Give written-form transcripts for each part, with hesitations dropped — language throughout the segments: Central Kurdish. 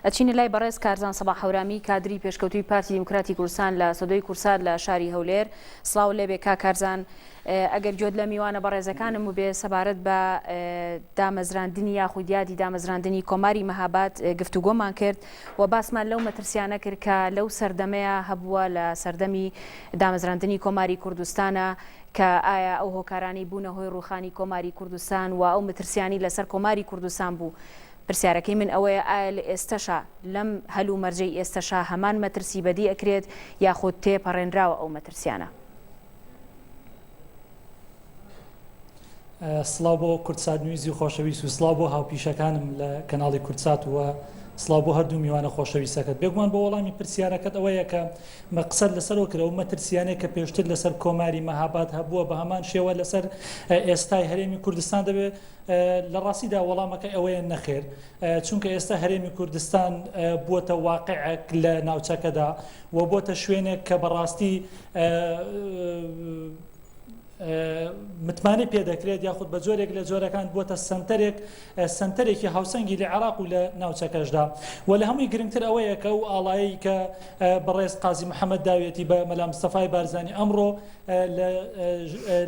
ئەچینە لای بەڕێز کارزان سەباح هەورامی کادری پێشکەوتووی پارتی دیموکراتی کوردستان لە سەدۆی کورسات لە شاری هەولێر. سڵاو لێبێ کاک کارزان. ئەگەر گوێت لە میوانە بەڕێزەکانم بووبێ سەبارەت بە دامەزراندنی یاخود یادی دامەزراندنی کۆماری مەهاباد گفتوگۆمان کرد و باسمان لەو مەترسیانە کرد کە لەو سەردەمەیە هەبووە لە سەردەمی دامەزراندنی کۆماری کوردستانە کە ئایا ئەو هۆکارانەی بوونە هۆی ڕووخانی کۆماری کوردستان و ئەو مترسیانی لەسەر کۆماری کوردستان بوو پرسیارەکەی من ئەوەیە ئایا لە ئێستەشا لەم هەل و مەرجەی ئێستەشا هەمان مەترسی بەدی ئەکرێت یاخود تێپەڕێنراوە ئەو مەترسیانە؟ سڵاو بۆ کوردسات نیوزی خۆشەویست و سڵاو بۆ هاوپیشەکانم لە کەناڵی کوردسات و سڵاو بۆ هەردوو میوانە خۆشەویستەکەت. بێگومان بۆ وەڵامی پرسیارەکەت ئەوەیە کە قسەت لەسەرەوە کرا ئەو مەترسیانەی کە پێشتر لەسەر کۆماری مەهاباد هەبووە بە هەمان شێوە لەسەر ئێستای هەرێمی کوردستان دەبێت لە ڕاستیدا وەڵامەکە ئەوەیە نەخێر چونکە ئێستا هەرێمی کوردستان بووەتە واقعێک لە ناوچەکەدا و بۆتە شوێنێک کە بەڕاستی متمانەی پێدەکرێت یاخود بە جۆرێک لە جۆرەکان بووەتە سەنتەرێک سەنتەرێکی هاوسەنگی لە عێراق و لە ناوچەکەشدا و لە هەمووی گرنگتر ئەوەیە کە ئەو ئاڵایەی کە بەڕێز قازی محەممەد داوێتی بە مەلا مستەفای بارزانی ئەمڕۆ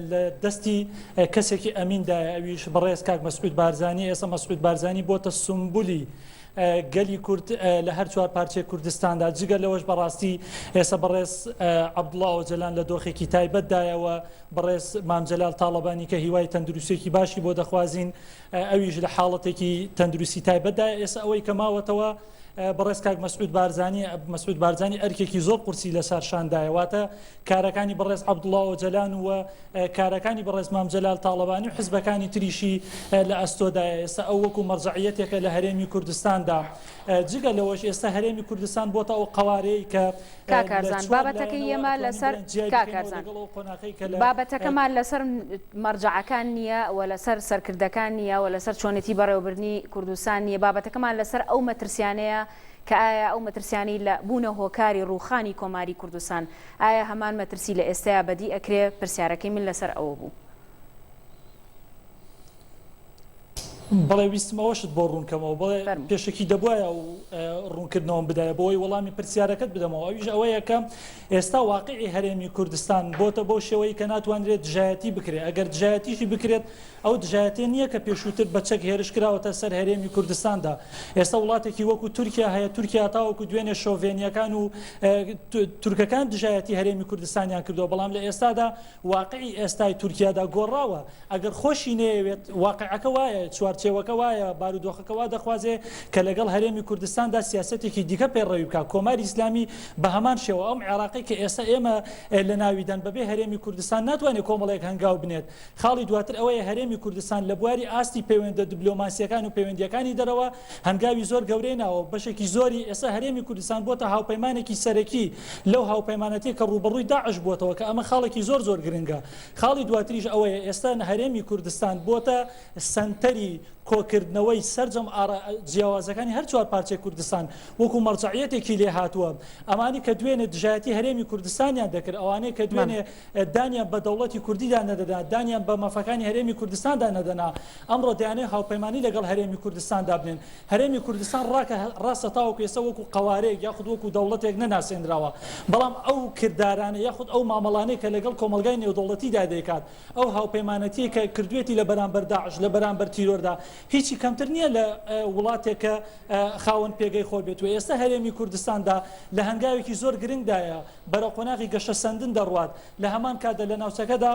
لە دەستی کەسێکی ئەمیندایە ئەویش بەڕێز کاک مەسعود بارزانی ئێستا مەسعود بارزانی بۆتە سمبولی گەلی کورد لە هەر چوار پارچەی کوردستاندا، جگە لەوەش بەڕاستی ئێستا بەڕێز عەبدوڵا ئۆجەلان لە دۆخێکی تایبەتدایە و بەڕێز مام جەلال تاڵەبانی کە هیوای تەندروستییەکی باشی بۆ دەخوازین ئەویش لە حاڵەتێکی تەندروستی تایبەتدایە، ئێستا ئەوەی کە ماوەتەوە بەڕێز کاک مەسعود بارزانی، مەسعود بارزانی ئەرکێکی زۆر قورسی لەسەر شاندایە واتە کارەکانی بەڕێز عەبدوڵا ئۆجەلان و کارەکانی بەڕێز مام جەلال تاڵەبانی و حزبەکانی تریشی لە ئەستۆدایە، ئێستا ئەو وەکو مەرجەعیەتێکە لە هەرێمی کوردستاندا، جگە لەوەش ئێستا هەرێمی کوردستان بۆتە ئەو قەوارەیەی کە کاک لە کارزان چوار بابەتەکەی لایەنەوە ئێمە ئەتوانین لەسەر بڵێین جیای کاک بکەینەوە کارزان لەگەڵ ئەو قۆناخەی کە لە بابەتەکەمان لەسەر مەرجەعەکان نییە و لەسەر سەرکردەکان نییە و لەسەر چۆنێتی بەڕێوەبردنی کوردستان نییە بابەتەکەمان لەسەر ئەو مەترسیانەیە کە ئایا ئەو مەترسیانەی لە بوونە هۆکاری ڕووخانی کۆماری کوردستان ئایا هەمان مەترسی لە ئێستەیا بەدی ئەکرێ؟ پرسیارەکەی من لەسەر ئەوە بوو. بەڵێ ویستم ئەوەشت بۆ ڕوون کەمەوە بەڵێ فەرموو. پێشەکی دەبوایە ئەو ڕوونکردنەوەم بدایە بۆ ئەوەی وەڵامی پرسیارەکەت بدەمەوە ئەویش ئەوەیە کە ئێستا واقیعی هەرێمی کوردستان بۆتە بەو شێوەی کە ناتوانرێت دژایەتی بکرێت ئەگەر دژایەتیشی بکرێت ئەو دژایەتیە نییە کە پێشووتر بە چەک هێرش کراوەتە سەر هەرێمی کوردستاندا. ئێستا وڵاتێکی وەکو تورکیا هەیە، تورکیا تاوەکو دوێنێ شۆڤێنییەکان و تورکەکان دژایەتی هەرێمی کوردستانیان کردووە، بەڵام لە ئێستادا واقعی ئێستای تورکیادا گۆڕاوە، ئەگەر خۆشی نەیەوێت واقعەکە وایە، چوارچێوەکە وایە، بارودۆخەکە وا دەخوازێ کە لەگەڵ هەرێمی کوردستاندا سیاسەتێکی دیکە پەیڕەوی بکات. کۆماری ئیسلامی بە هەمان شێوە، ئەم عێراقەی کە ئێستا ئێمە لەناویدان بەبێ هەرێمی کوردستان ناتوانێت کۆمەڵێک هەنگاو بنێت. خاڵی دواتر ئەوەیە هەرێمی کوردستان لە بواری ئاستی پەیوەندە دبلۆماسییەکان و پەیوەندییەکانی دەرەوە هەنگاوی زۆر گەورەی ناوە و بەشێکی زۆری ئێستا هەرێمی کوردستان بۆتە هاوپەیمانێکی سەرەکی لەو هاوپەیمانەتیە کە ڕووبەڕووی داعش بووەتەوە کە ئەمە خاڵێکی زۆر زۆر گرنگە. خاڵی دواتریش ئەوەیە ئێستا هەرێمی کوردستان بۆتە سەنتەری کۆکردنەوەی سەرجەم ئارا جیاوازەکانی هەر چوار پارچەی کوردستان وەکو مەرجەعیەتێکی لێهاتووە. ئەمانەی کە دوێنێ دژایەتی هەرێمی کوردستانیان دەکرد، ئەوانەی کە دوێنێ دانیان بە دەوڵەتی کوردیدا نەدەنا، دانیان بە مافەکانی هەرێمی کوردستاندا نەدەنا، ئەمڕۆ دەیانەوێت هاوپەیمانی لەگەڵ هەرێمی کوردستاندا بنێن. هەرێمی کوردستان ڕاکە ڕاستە تاوەکو ئێستا وەکو قەوارەیەک یاخود وەکو دەوڵەتێک نەناسێنراوە، بەڵام ئەو کردارانە یاخود ئەو مامەڵانەی کە لەگەڵ کۆمەڵگای نێودەوڵەتیدا دەیکات، ئەو هاوپەیمانەتیەی کە کردوێتی لە بەرامبەر داعش، لە بەرامبەر تیرۆردا، هیچی کەمتر نییە لە وڵاتێک کە خاوەن پێگەی خۆی بێت و ئێستا هەرێمی کوردستاندا لە هەنگاوێکی زۆر گرنگدایە، بەرەو قۆناغی گەشەسەندن دەڕوات، لە هەمان کاتدا لە ناوچەکەدا.